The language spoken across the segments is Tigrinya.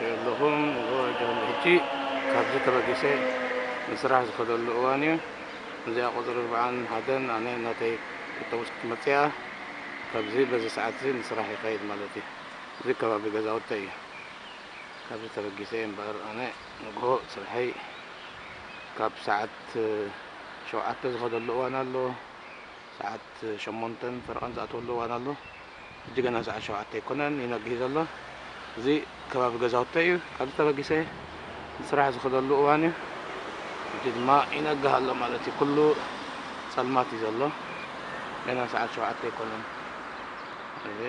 ኣለኹም። ንጎ ጆን፣ ሕጂ ካብዚ ተበጊሰ ንስራሕ ዝኸደሉ እዋን እዩ። እዚኣ ቁፅሪ ኣርባዓን ሓደን ኣነ ናተይ ኣውቶቡስ ክትመፅእ እያ። ካብዚ በዚ ሰዓት እዚ ንስራሕ ይኸይድ ማለት እዩ። እዚ ከባቢ ገዛውተይ እዩ። ካብዚ ተበጊሰ እየ እምበኣር ኣነ ንግሆ ስርሐይ ካብ ሰዓት ሸውዓተ ዝኸደሉ እዋን ኣሎ። ሰዓት ሸሞንተን ፈረቓን ዝኣትወሉ እዋን ኣሎ። ሕጂ ገና ሰዓት ሸውዓተ ኣይኮነን፣ ይነግህ ዘሎ። እዚ ከባቢ ገዛውተይ እዩ። ካብዚ ተበጊሰ ንስራሕ ዝኸደሉ እዋን እዩ። ሕጂ ድማ ይነግህ ኣሎ ማለት እዩ። ኩሉ ጸልማት እዩ ዘሎ። ገና ሰዓት ሸውዓተ ኣይኮነን። እዚ፣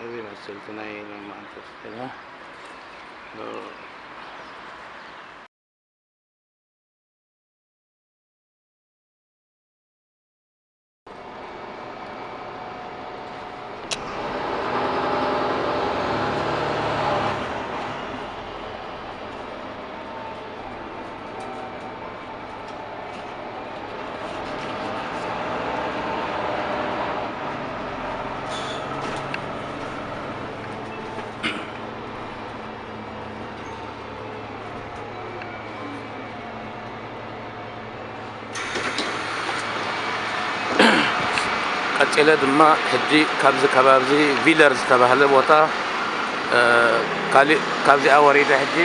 እዚ ይመስል እቲ ናይ ሎማዓንቲ ወስደና። ቀጺለ ድማ ሕጂ ካብዚ ከባቢ እዚ ቪለር ዝተባህለ ቦታ፣ እ፣ ካሊእ ካብዚኣ ወሪደ ሕጂ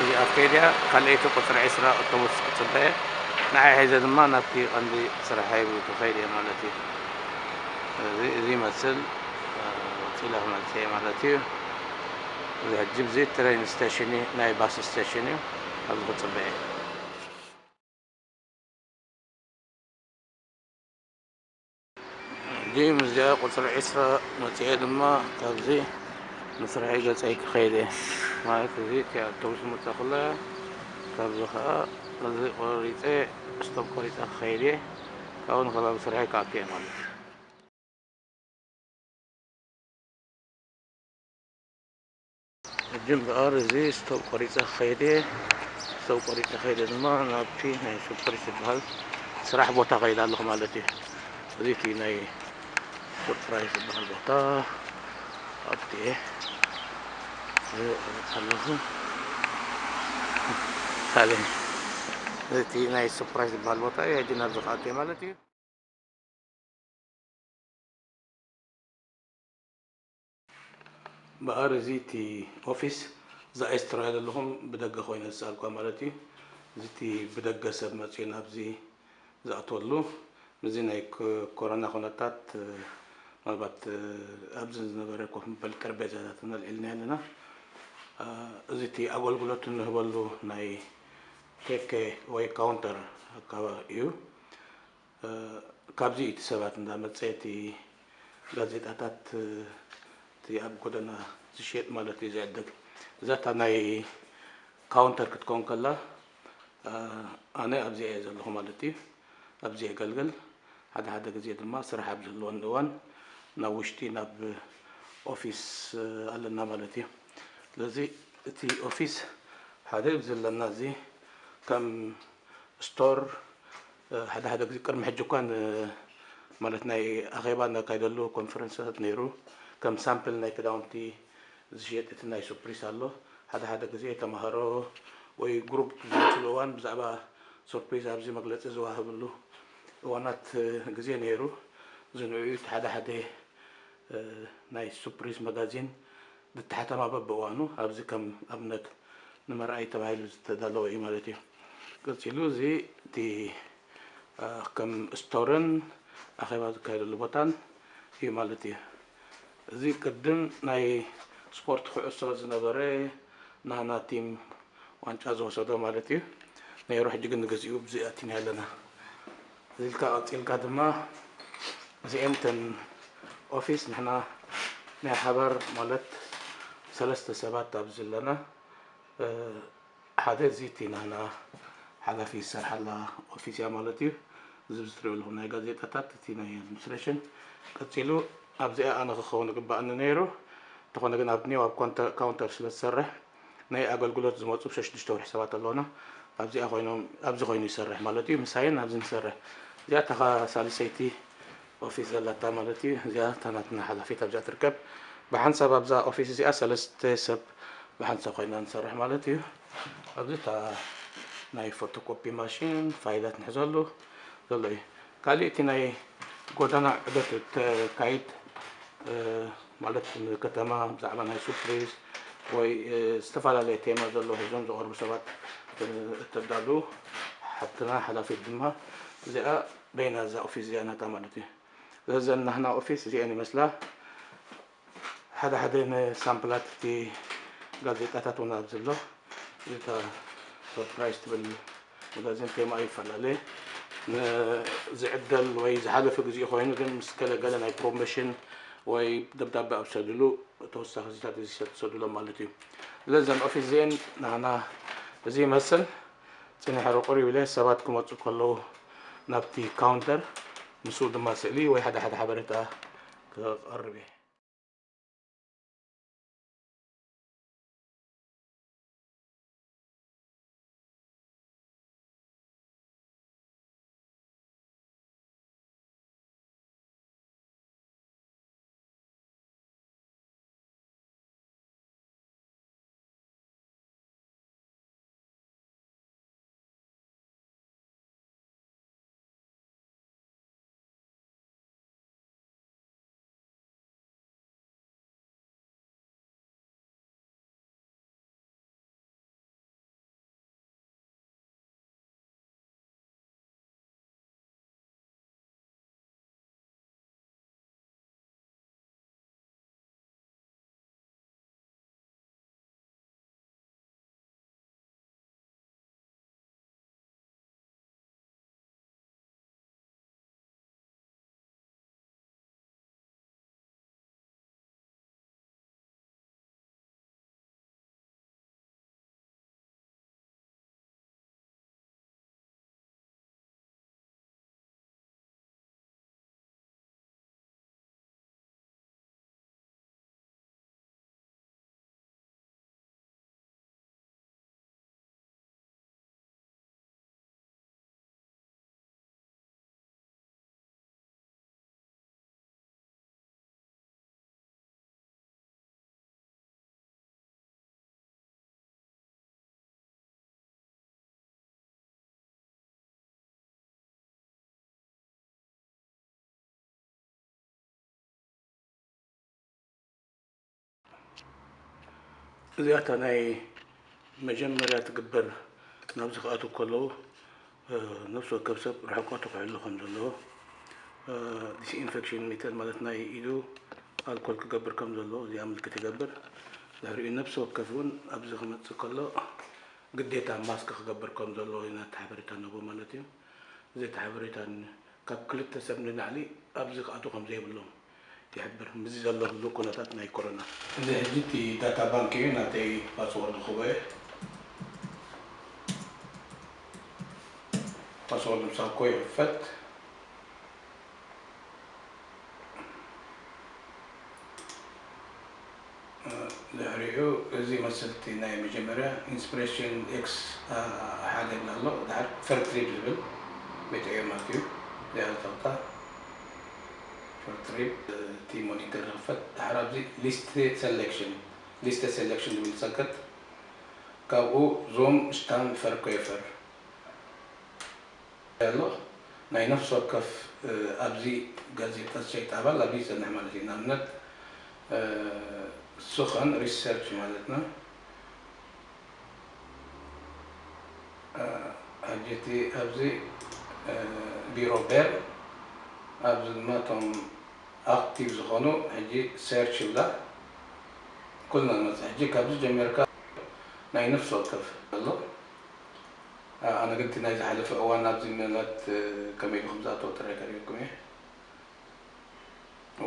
እዚኣ ከይድ እያ፣ ካልኣይቲ ቁጽሪ ዕስራ ኣውቶቡስ ክጽበ እየ። ንዓይ ሒዘ ድማ ናብቲ ቀንዲ ስራሐይ ክኸይድ እየ ማለት እዩ። እዚ፣ እዚ ይመስል፣ እ፣ ቀጺለ ክመጽእ እየ ማለት እዩ። እዚ ሕጂ እዚ ትሬን ስቴሽን እዩ፣ ናይ ባስ ስቴሽን እዩ። ኣብዚ ክጽበ እየ። ሕጂ ምስዚኣ ቁጽሪ ዕስራ መጺኤ ድማ ካብዚ ንስርሐይ ገጸይ ክኸይድ እየ። ማለት እዚ እቲ ኣውቶቡስ ዝመጻ ከሎ እያ። ካብዚ ኸኣ እዚ ቆሪጸ፣ ስቶፕ ቆሪጸ ክኸይድ እየ። ካብኡ ንከባቢ ስርሐይ ክኣቱ እየ ማለት እዩ። ሕጂ እምበኣር እዚ ስቶፕ ቆሪጸ ክኸይድ እየ። ስቶፕ ቆሪጸ ከይደ ድማ ናብቲ ናይ ሱፕሪስ ዝበሃል ስራሕ ቦታ ከይድ ኣለኹ ማለት እዩ። እዚ እቲ ናይ ሱፕራይስ ዝበሃል ቦታ ኣብቲ እየ። እዚ ቆሪጸ ኣለኹ። ሳሌ፣ እዚ እቲ ናይ ሱፕራይስ ዝበሃል ቦታ እዩ። ሕጂ ናብዚ ክኣቱ እየ ማለት እዩ። እምበኣር እዚ እቲ ኦፊስ፣ እዛ ኤስ ትረኣያ ዘለኹም ብደገ ኮይነ ዝሰኣልኳ ማለት እዩ። እዚ እቲ ብደገ ሰብ መፅዩ ናብዚ ዝኣትወሉ፣ ምስዚ ናይ ኮ-፣ ኮሮና ኩነታት፣ እ፣ ምናልባት፣ እ፣ ኣብዚ ዝነበረ ኮፍ መበሊ ጠረጴዛታት ኣልዒልና ኣለና። እ፣ እዚ እቲ ኣገልግሎት እንህበሉ ናይ ቴክ ኣወይ ካውንተር ኣካባቢ እዩ። እ፣ ካብዚ እዩ እቲ ሰባት እንዳመጸ እቲ ጋዜጣታት፣ እ፣ እቲ ኣብ ጎደና ዝሽየጥ ማለት እዩ ዝዕደግ። እዛ እታ ናይ ካውንተር ክትከውን ከላ፣ እ፣ ኣነ ኣብዚኣ እየ ዘለኹ ማለት እዩ። ኣብዚ የገልግል። ሓደ ሓደ ግዜ ድማ ስራሕ ኣብ ዘለወኒ እዋን ናብ ውሽጢ ናብ ኦፊስ፣ እ፣ ኣለና ማለት እዩ። ስለዚ እቲ ኦፊስ ሓደ ኣብዚ ኣለና፣ እዚ ከም ስቶር፣ እ፣ ሓደ ሓደ ግዜ ቅድሚ ሕጂ እኳ ን-፣ ማለት ናይ ኣኼባ እናካየደሉ ኮንፈረንስታት ነይሩ። ከም ሳምፕል ናይ ክዳውንቲ ዝሽየጥ እቲ ናይ ሱፕሪስ ኣሎ። ሓደ ሓደ ግዜ ተማሃሮ ወይ ግሩፕ ዝመፅሉ እዋን ብዛዕባ ሱፕሪስ ኣብዚ መግለፂ ዝወሃበሉ እዋናት፣ እ፣ ግዜ ነይሩ። እዚ ንዕኡ እቲ ሓደ ሓደ፣ እ፣ ናይ ሱፕሪስ መጋዚን ዝተሓተማ በብእዋኑ ኣብዚ ከም ኣብነት ንመርኣይ ተባሂሉ ዝተዳለወ እዩ ማለት እዩ። ቀፂሉ እዚ እቲ፣ እ፣ ከም ስቶርን ኣኼባ ዝካየደሉ ቦታን እዩ ማለት እዩ። እዚ ቅድም ናይ ስፖርት ኩዕሶ ዝነበረ ናና ቲም ዋንጫ ዝወሰዶ ማለት እዩ ነይሩ። ሕጂ ግን ንግዚኡ ብዚ ኣቲና ኣለና። እዚ ኢልካ ቀፂልካ ድማ እዚኤን እተን ኦፊስ ንሕና ናይ ሓባር ማለት ሰለስተ ሰባት ኣብዚ ኣለና። እ፣ ሓደ እዚ እቲ ናና ሓላፊ ዝሰርሓላ ኦፊስ እያ ማለት እዩ። እዚ ብዝትሪኦ ኣለኹም ናይ ጋዜጣታት፣ እቲ ናይ ኣድሚኒስትሬሽን። ቀፂሉ ኣብዚኣ ኣነ ክኸውን ይግባኣኒ ነይሩ። እንተኾነ ግን ኣብ ኒው ኣብ ኮንተ-፣ ካውንተር ስለ ዝሰርሕ ናይ ኣገልግሎት ዝመፁ ሸዱሽተ ወርሒ ሰባት ኣለውና። ኣብዚኣ ኮይኖም፣ ኣብዚ ኮይኑ ይሰርሕ ማለት እዩ። ምሳይን ኣብዚ ንሰርሕ። እዚኣ እታ ኸ ሳልሰይቲ ኦፊስ ዘላታ ማለት እዩ። እዚኣ እታ ናትና ሓላፊት ኣብዚኣ ትርከብ። ብሓንሳብ ኣብዛ ኦፊስ እዚኣ ሰለስተ ሰብ ብሓንሳብ ኮይና ንሰርሕ ማለት እዩ። ኣብዚ እታ ናይ ፎቶኮፒ ማሽን ፋይላት ንሕዘሉ ዘሎ እዩ። ካሊእ እቲ ናይ ጎዳና ዕደት እተካይድ፣ እ፣ ማለት ንከተማ ብዛዕባ ናይ ሱፕሪስ ወይ፣ እ፣ ዝተፈላለየ ቴማ ዘለዎ ሒዞም ዝቐርቡ ሰባት፣ እ፣ እተዳሉ ሓብትና ሓላፊት ድማ እዚኣ በይና እዛ ኦፊስ እዚኣ ናታ ማለት እዩ። ዘዘን ናህና ኦፊስ እዚአን ይመስላ። ሓደ ሓደ ንሳምፕላት እቲ ጋዜጣታት እውን ኣብዚ ኣሎ። እታ ሰርፕራይዝ ትብል መጋዚን ቴማ ይፈላለ። ንዝዕደል ወይ ዝሓለፈ ግዜ ኮይኑ ግን ምስ ገለገለ ናይ ፕሮሞሽን ወይ ደብዳቤ ኣብ ሰድሉ ተወሳኺ ዚታት እዚ ሰብ ትሰድሎም ማለት እዩ። ስለዚ እዘን ኦፊስ እዚአን ናህና እዚ ይመስል። ጽኒሐ ቁርብ ኢለ ሰባት ክመጹ ከለዉ ናብቲ ካውንተር ምስኡ ድማ ስእሊ ወይ ሓደ ሓደ ሓበሬታ ክቐርብ እየ። እዚኣታ ናይ መጀመርያ ትግበር ናብዚ ክኣትዉ ከለዉ፣ እ፣ ነፍሲ ወከፍ ሰብ ርሕቀቱ ክሕሉ ከም ዘለዎ፣ እ፣ ዲስኢንፌክሽን ሜተድ ማለት ናይ ኢዱ ኣልኮል ክገብር ከም ዘለዎ እዚኣ ምልክት ይገብር። ድሕሪኡ ነፍሲ ወከፍ እውን ኣብዚ ክመጽእ ከሎ ግዴታ ማስክ ክገብር ከም ዘለዎ ኢና እቲ ሓበሬታ ንህቦ ማለት እዩ። እዚ እቲ ሓበሬታ ን-፣ ካብ ክልተ ሰብ ንላዕሊ ኣብዚ ክኣትዉ ከም ዘይብሎም ይሕብር፣ ምስዚ ዘሎ ህሉው ኩነታት ናይ ኮሮና። እዚ ሕጂ እቲ ዳታ ባንክ እዩ፣ ናተይ ፓስወርድ ክህቦ እየ። ፓስወርድ ምሳኮ ይኽፈት። ድሕሪኡ እዚ መስልቲ ናይ መጀመርያ ኢንስፕሬሽን ኤክስ፣ አ፣ ሓደ ኣሎ። ድሓር ፈርትሪብ ዝብል ቤት ዕዮ ማለት እዩ። እዚኣ ተቕጣ ፈርትሪብ፣ እቲ ሞኒተር ዝኽፈት። ድሓር ኣብዚ ሊስት ሴሌክሽን፣ ሊስት ሴሌክሽን ዝብል ሰከት። ካብኡ ዞም ስታን ፈር ኮይፈር ኣሎ። ናይ ነፍሲ ወከፍ፣ እ፣ ኣብዚ ጋዜጣ ዝሸይጥ ኣባል ኣብዚ ይጸንሕ ማለት እዩ። ንኣብነት፣ እ፣ ስኸን ሪሰርች ማለትና፣ እ፣ ሕጂ እቲ ኣብዚ፣ እ፣ ቢሮ ቤር፣ ኣብዚ ድማ እቶም ኣክቲቭ ዝኾኑ ሕጂ ሴርች ይብላ። ኩልና ንመጽእ። ሕጂ ካብዚ ጀሚርካ ናይ ነፍሲ ወከፍ ኣሎ። ኣነ ግን እቲ ናይ ዝሓለፈ እዋን ኣብዚ ምናልባት፣ እ፣ ከመይ ኢሉ ከም ዝኣተወ ጥራይ ከርእየኩም እየ።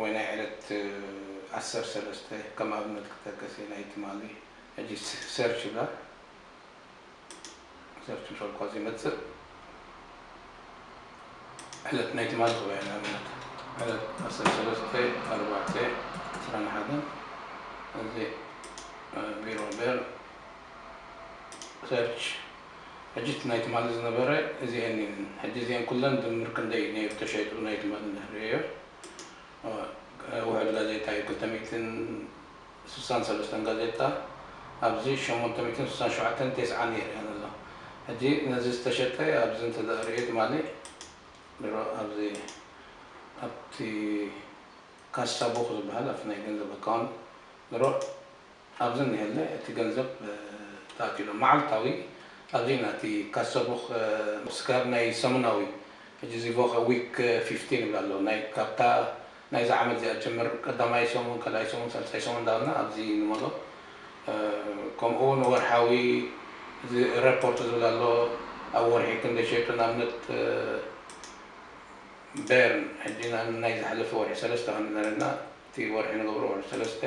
ወይ ናይ ዕለት፣ እ፣ ዓሰርተ ሰለስተ ከም ኣብነት ክጠቅስ እየ፣ ናይ ትማሊ። ሕጂ ስ-፣ ሰርች ይብላ። ሰርች ምስ በልኳ ዝመጽእ ዕለት ናይ ትማሊ ክበያ ንኣብነት። ዕለት ዓሰርተ ሰለስተ ኣርባዕተ ዕስራን ሓደን። እዚ፣ እ፣ ቢሮ ቤር ሰርች። ሕጂ እቲ ናይ ትማሊ ዝነበረ እዚአን እየን። ሕጂ እዚአን ኩለን ድምር ክንደይ ነይሩ ተሸይጡ ናይ ትማሊ እንድሕር ርእዮ። እ፣ ውሑድ ጋዜጣ እዩ፣ ክልተ ሚእትን ስሳን ሰለስተን ጋዜጣ። ኣብዚ ሸሞንተ ሚእትን ስሳን ሸውዓተን ቴስዓን የርእየና ኣሎ። ሕጂ ነዚ ዝተሸጠ ኣብዚ እንተ ርእዩ ትማሊ ድሮ ኣብዚ ኣብቲ ካሳ ቡኽ ዝበሃል ኣብቲ ናይ ገንዘብ ኣካውንት ድሮ ኣብዚ እኒሀለ እቲ ገንዘብ ተኣትዩ ኣሎ። መዓልታዊ ኣብዚ ኢና እቲ ካሳ ቡኽ ስካብ ናይ ሰሙናዊ ሕጂ እዚ ቮኸ ዊክ ፊፍቲን ይብል ኣሎ ናይ ካብታ ናይዚ ዓመት እዚኣ ትጀምር ቀዳማይ ሰሙን ካልኣይ ሰሙን ሳልሳይ ሰሙን እንዳበልና ኣብዚ ንመሎ ከምኡ እውን ወርሓዊ እዚ ሬፖርት ዝብል ኣሎ ኣብ ወርሒ ክንደይ ሸይጡ ንኣብነት በርን ሕጂ ናይ ዝሓለፈ ወርሒ ሰለስተ ክንዲ ነርና እቲ ወርሒ ንገብሮ ወርሒ ሰለስተ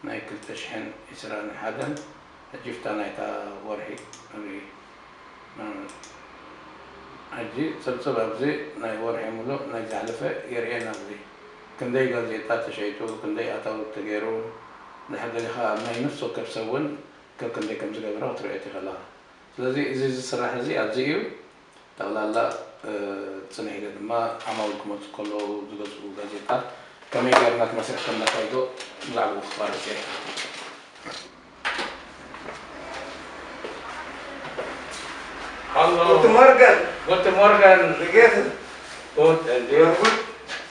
ናይ ክልተ ሽሕን ዕስራን ሓደን ሕጂ ፍታ ናይታ ወርሒ ንርኢ ሕጂ ጸብጸብ ኣብዚ ናይ ወርሒ ሙሉእ ናይ ዝሓለፈ የርእየና ኣብዚ ክንደይ ጋዜጣ ተሸይጡ ክንደይ ኣታዊ ተገይሩ ድሕር ደሊኻ ኣብ ናይ ነፍሲ ወከፍ ሰብ እውን ከብ ክንደይ ከም ዝገበረ ክትርእዮ ትኽእል ኢኻ ስለዚ እዚ ዝስራሕ እዚ ኣብዚ እዩ ጠቕላላ ጽንሕ ኢለ ድማ ዓማዊል ክመፁ ከለዉ ዝገዝኡ ጋዜጣ ከመይ ገርና እቲ መስርሕ ከም ነካይዶ ብዛዕባኡ ክፋርስ እየ። Hallo. Guten Morgen. Guten Morgen. Wie geht es? Gut, und dir? Ja, gut.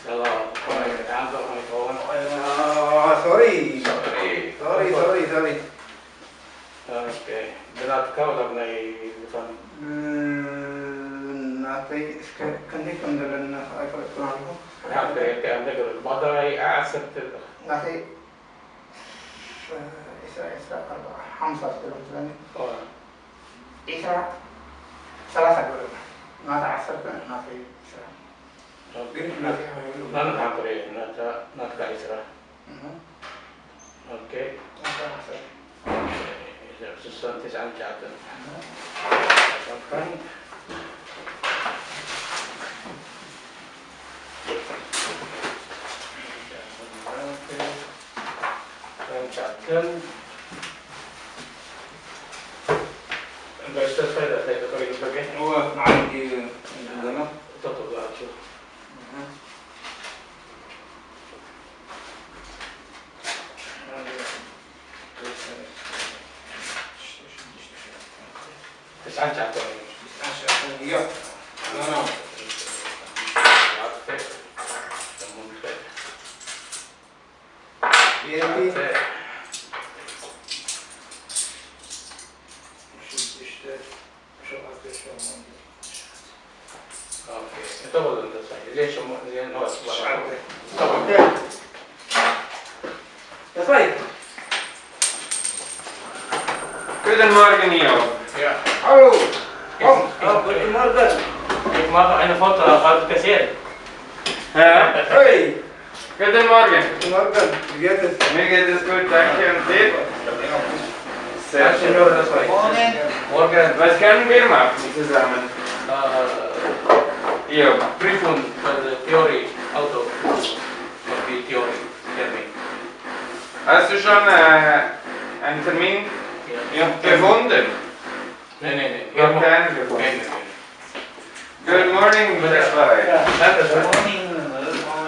Hallo. Hallo. Hallo. Sorry. Sorry. Sorry, sorry, sorry. ኦኬ። ብናትካ ወላ ብናይ ዝኾነ? ናተይ እስከ ክንደይ ከም ዘለኒ ኣይፈለጥኩን ኣለኹ። ሓንቲ ገለ ባዳይ ዓሰርተ ናተይ ዒስራ ዒስራ ኣርባዓ ሓምሳ ስለ ዘለኒ ዒስራ ሰላሳ ገበረና ናተ ዓሰርተ ናተይ ዒስራ ግን ናተይ ሓበሉ ናትካ ዒስራ ኦኬ። ስሳን ተስዓን ትሽዓተን። Guten Morgen, Io. Ja. Hallo. Komm. Oh, guten Morgen. Ich mache ein Foto, habe gesehen. Ja? Hey. Guten Morgen. Guten Morgen. Wie geht es? Mir geht es gut, danke. Und dir? Sehr schön. Morgen. Was können wir machen zusammen? Äh, ja. Prüfung für die Theorie, Auto. Für die Theorie, Termin. Hast du schon äh, einen Termin ja. gefunden? Nein, nein, nein. Wir haben keinen gefunden. Nein, nein, nein. Good morning, Mister Good morning,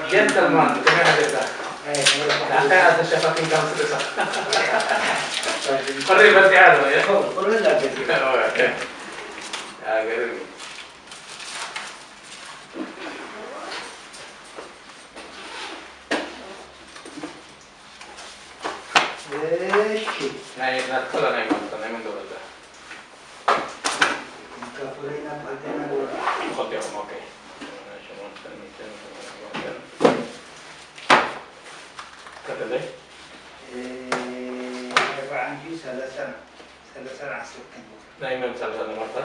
gentleman. Kami ada tak? Eh, ada. Ada ada siapa tinggal sebesar. Perlu berarti ada ya? Oh, perlu lagi. Oh, oke. Ya, gini. እሺ። ናይ ናትካ ናይ ማንታ ናይ መን ገበልካ? ናይ መን ሰላሳ ነመርታ?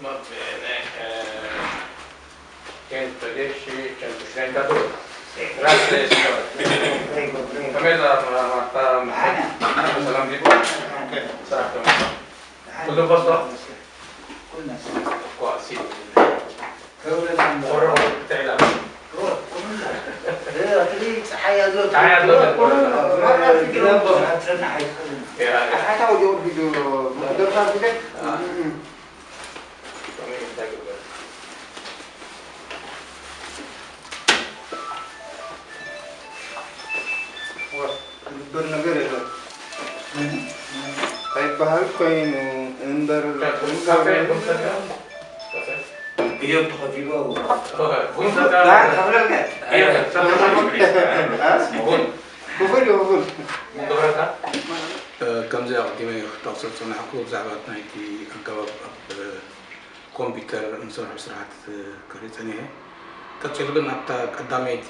Va bene, eh, centodieci, centotrentadue. Grazie, signore. Prego, prego. Come la, la, la, la, salam di buon. Esatto. Tutto a posto? Qua, sì. Ora, te la. ጸሓይ ኣሎ። ጸሓይ ኣሎ። ማታ ፊልም። ያ፣ ያ። ሓታ ወዲኡ ወዲኡ ደርፋ ፊልም። አ። እም። ዝግበር ነገር የለን። ኣይበሃል ኮይኑ እምበር፣ ካፌ ቡን ሰትያ? ካፌ? ግዜኦም ተኸፊሉ ኣብኡ። ኦኬ፣ ቡን ሰትያ? ዳር ከፍለልካ? እየ፣ ሰትያ። ቡን። ክፉል እዩ፣ ክፉል። ቡን ክብረካ? እ፣ ከምዚ ኣቐዲመ ክጠቕሶ ዝጸናሕኩ ብዛዕባ ናይቲ ኣገባብ ኣብ ኮምፒውተር እንሰርሖ ስራሓት ክርኢ ጸኒሐ። ቀጺሉ ግን ኣብታ ቀዳመይቲ፣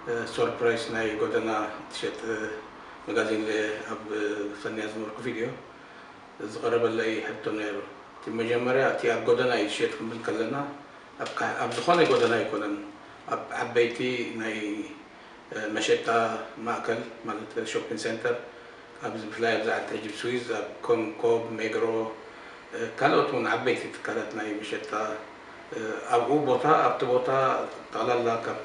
እ፣ ሰርፕራይስ ናይ ጎደና ትሸጥ መጋዚን ኣብ ፈንያ ዝነበርኩ ቪድዮ ዝቐረበለይ ሕቶ ነይሩ። እቲ መጀመርያ እቲ ኣብ ጎደና እዩ ዝሸጥ ክንብል ከለና ኣብ ካ-፣ ኣብ ዝኾነ ጎደና ኣይኮነን። ኣብ ዓበይቲ ናይ መሸጣ ማእከል፣ ማለት ሾፒንግ ሴንተር፣ ኣብዚ ብፍላይ ኣብዚ ዓዲ ሕጂ ኣብ ስዊዝ፣ ኣብ ኮም-፣ ኮብ፣ ሜግሮ፣ ካልኦት እውን ዓበይቲ ትካላት ናይ መሸጣ፣ ኣብኡ ቦታ፣ ኣብቲ ቦታ ጠቕላላ ካብ፣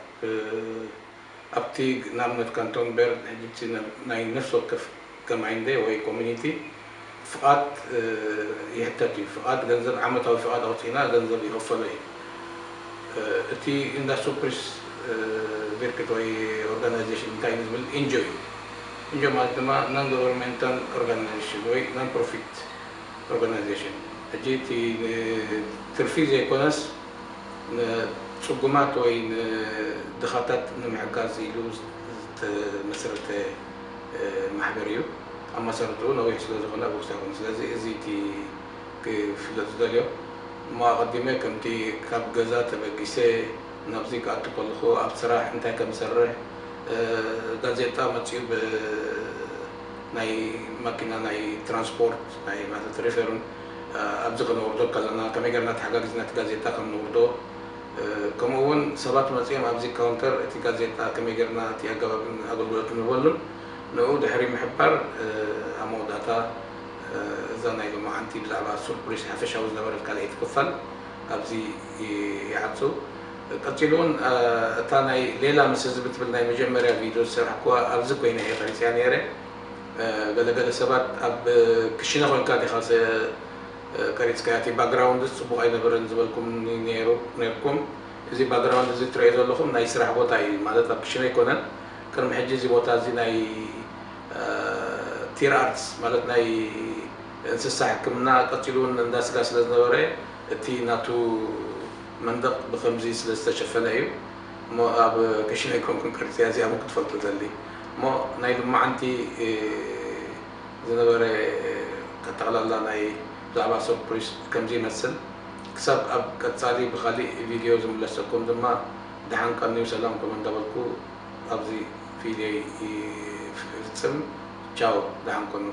ኣብቲ ንኣብነት ካንቶን ቤርን ሕጂ እቲ ናይ ነፍሲ ወከፍ ገማይንደ ወይ ኮሚኒቲ ፍቓድ፣ እ፣ ይሕተት እዩ። ፍቓድ ገንዘብ፣ ዓመታዊ ፍቓድ ኣውፂእና ገንዘብ ይኸፈሎ እዩ። እ፣ እቲ እንዳ ሱፕሪስ፣ እ፣ ቪርክት ወይ ኦርጋናይዜሽን እንታይ እዩ ዝብል? ኢንጆ እዩ። ኢንጆ ማለት ድማ ናን ገቨርንመንታል ኦርጋናይዜሽን ወይ ናን ፕሮፊት ኦርጋናይዜሽን። ሕጂ እቲ ንትርፊ ዘይኮነስ ንጽጉማት ወይ ንድኻታት ንምሕጋዝ ኢሉ ዝተመስረተ፣ እ፣ ማሕበር እዩ። ኣብ መሰረትኡ ነዊሕ ስለ ዝኾነ ኣብኡ ክሳብ፣ ስለዚ እዚ እቲ ክፍለጥ ዝደልዮ። እሞ ኣቐዲመ ከምቲ ካብ ገዛ ተበጊሰ ናብዚ ክኣቱ ከለኹ ኣብ ስራሕ እንታይ ከም ዝሰርሕ፣ እ፣ ጋዜጣ መጺኡ ብ-፣ ናይ ማኪና ናይ ትራንስፖርት ናይ ማለት ሪፈርን፣ እ፣ ኣብዚ ከነውርዶ ከለና ከመይ ጌርና ተሓጋጊዝና እቲ ጋዜጣ ከም ነውርዶ፣ እ፣ ከምኡ እውን ሰባት መጺኦም ኣብዚ ካውንተር እቲ ጋዜጣ ከመይ ጌርና እቲ ኣገባብን ኣገልግሎት ንህበሉን ንኡ ድሕሪ ምሕባር፣ እ፣ ኣብ መወዳእታ፣ እ፣ እዛ ናይ ሎማዓንቲ ብዛዕባ ሱርፕሪስ ሓፈሻዊ ዝነበረት ካልኣይቲ ክፋል ኣብዚ ይ-፣ ይዓጹ። ቀጺሉ እውን፣ እ፣ እታ ናይ ሌላ ምስ ህዝቢ ትብል ናይ መጀመርያ ቪድዮ ዝሰራሕኩዋ ኣብዚ ኮይነ እየ ቀሪጸያ ነይረ። እ፣ ገለገለ ሰባት ኣብ ክሽነ ኮይንካ ዲኻ ዘ-፣ እ፣ ቀሪጽካያ፣ እቲ ባክግራውንድስ ጽቡቕ ኣይነበረን ዝበልኩምኒ ነይሩ-፣ ነይርኩም። እዚ ባክግራውንድ እዚ ትርእዮ ዘለኹም ናይ ስራሕ ቦታ እዩ፣ ማለት ኣብ ክሽነ ኣይኮነን። ቅድሚ ሕጂ እዚ ቦታ እዚ ናይ፣ እ፣ ቲር ኣርትስ ማለት ናይ እንስሳ ሕክምና፣ ቀጺሉ እውን እንዳ ስጋ ስለ ዝነበረ እቲ ናቱ መንደቕ ብኸምዚ ስለ ዝተሸፈነ እዩ። እሞ ኣብ ክሽነ ኣይኮንኩን ቀሪጸያ፣ እዚኣ እውን ክትፈልጡ እደሊ። እሞ ናይ ሎማዓንቲ፣ እ፣ ዝነበረ ጠቕላላ ናይ ብዛዕባ ሱርፕሪስ ከምዚ ይመስል። ክሳብ ኣብ ቀጻሊ ብኻሊእ ቪድዮ ዝምለሰኩም ድማ ደሓን ቀንዩ ሰላም ኮመ እንዳበልኩ ኣብዚ ቪድዮ ይፍጽም። ቻው፣ ደሓን ኩኑ።